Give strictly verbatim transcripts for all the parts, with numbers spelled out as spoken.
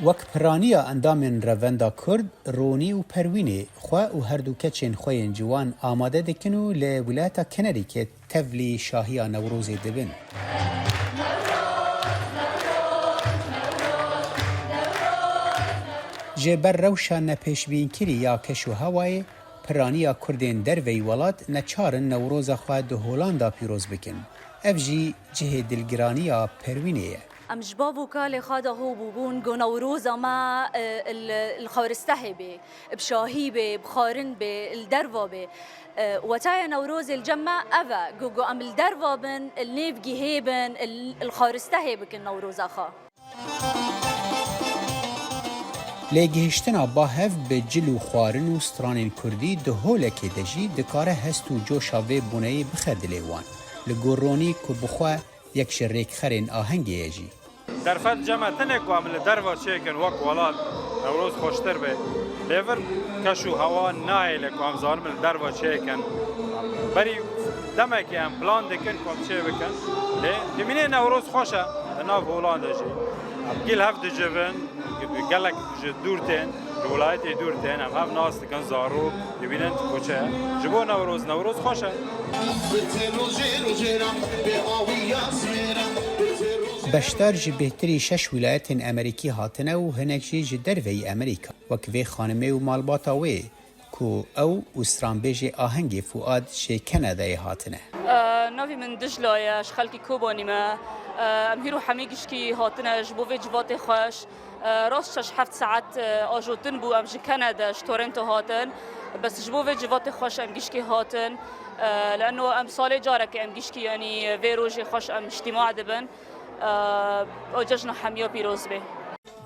Wek piraniya endamên Revenda Kurd, Ronî û Perwînê xwe û her du keçên xwe yên ciwan amade dikin û li welata Connecticut tevlî şahiya Newrozê dibin. Ji ber rewşa nepêşbînkirî ya keş û hewayê, piraniya Kurdên derveyî welat neçar in Newroza xwe di Holanda pîroz bikin. Ev jî cihê dilgiraniya Perwînê ye. Em ji bav û kalê xwe de hû bûbûn ku Newroza me, e, li, li xaristehê bê, bi şahî bê, bi xwarin bê, li derva bê. E, wetaya Newrozê li cem me ev e, ku, ku em li derva bin, li nêv gihê bin, li, li xaristehê bikin Newroza xwe. Lê gihiştina ba hev bi cil û xwarin û stranên kurdî di holekê de jî dikare hest û coşa vê boneyê bixe dilê wan. Li gor Ronî ku bi xwe yek ji rêkxerên ahengê ye jî. Derfet cem me tine ku em li derva çêkin wek welat Newroz xweştir be. Lê vir keş û hewa nahêle ku em zanim li derva çêkin. Berî demekê em plan dikin ku em çê bikin. Lê dimînê Newroz xweş e li nav Holanda jî. Em gil hev dicivin, gelek ji dûr tên, ji welayetê dûr tên, em hev nas dikin, zarok dibînin koçe. Ji bo Newroz, Newroz xweş e. Beşdar ji bêhtirî şeş wîlayetên Amerîkî hatine û hinek jî ji derveyî Amerîka, wek vê xanimê û malbata wê, ku ew û stranbêjê ahengê Fuad ji Kanadayê hatine. Navê min Dijla ye, ji xelkî Kobanî me. Em hîro hemî gişkî hatine ji bo vê civatê xweş. Rast şeş heft saet ajotin bû, em ji Kanada, ji Toronto hatin. Bes ji bo vê civatê xweş em gişkî hatin. Li eno em salê carekê em gişkî, yanî vê rojê xweş em îctîma dibin. Ew cejna hemiya pîroz be.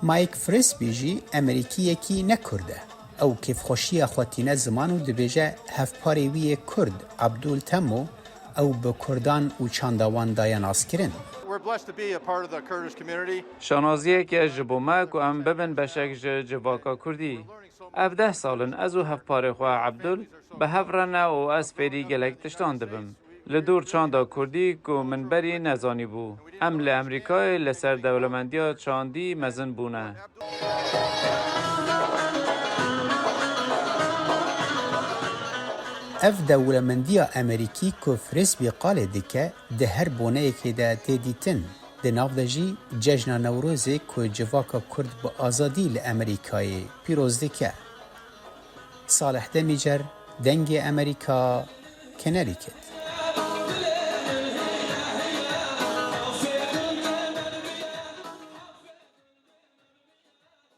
Mike Frisbee jî Amerîkiyekî ne Kurd e. Ew kêfxweşiya xwe tîne ziman û dibêje hevparê wî yê Kurd, Abdul Temmo, ew bi Kurdan û çanda wan daye naskirin. We're blessed to be a part of the Kurdish community. Şanaziyek e ji bo me ku em bibin beşek ji civaka Kurdî. Ev deh sal in ez û hevparê xwe Abdul bi hev re ne û ez fêrî gelek tiştan dibim. Li dor çanda Kurdî ku min berî nezanîbû. Em li Amerîkayê li ser dewlemendiya çandî mezin bûne. Ev dewlemendiya Amerîkî ku Frisbee qalê dike, di her boneyekê de tê dîtin. Di nav de jî cejna Newrozê ku civaka Kurd bi azadî li Amerîkayê pîroz dike. Salih Demîcer, Dengê Amerîka, Connecticut.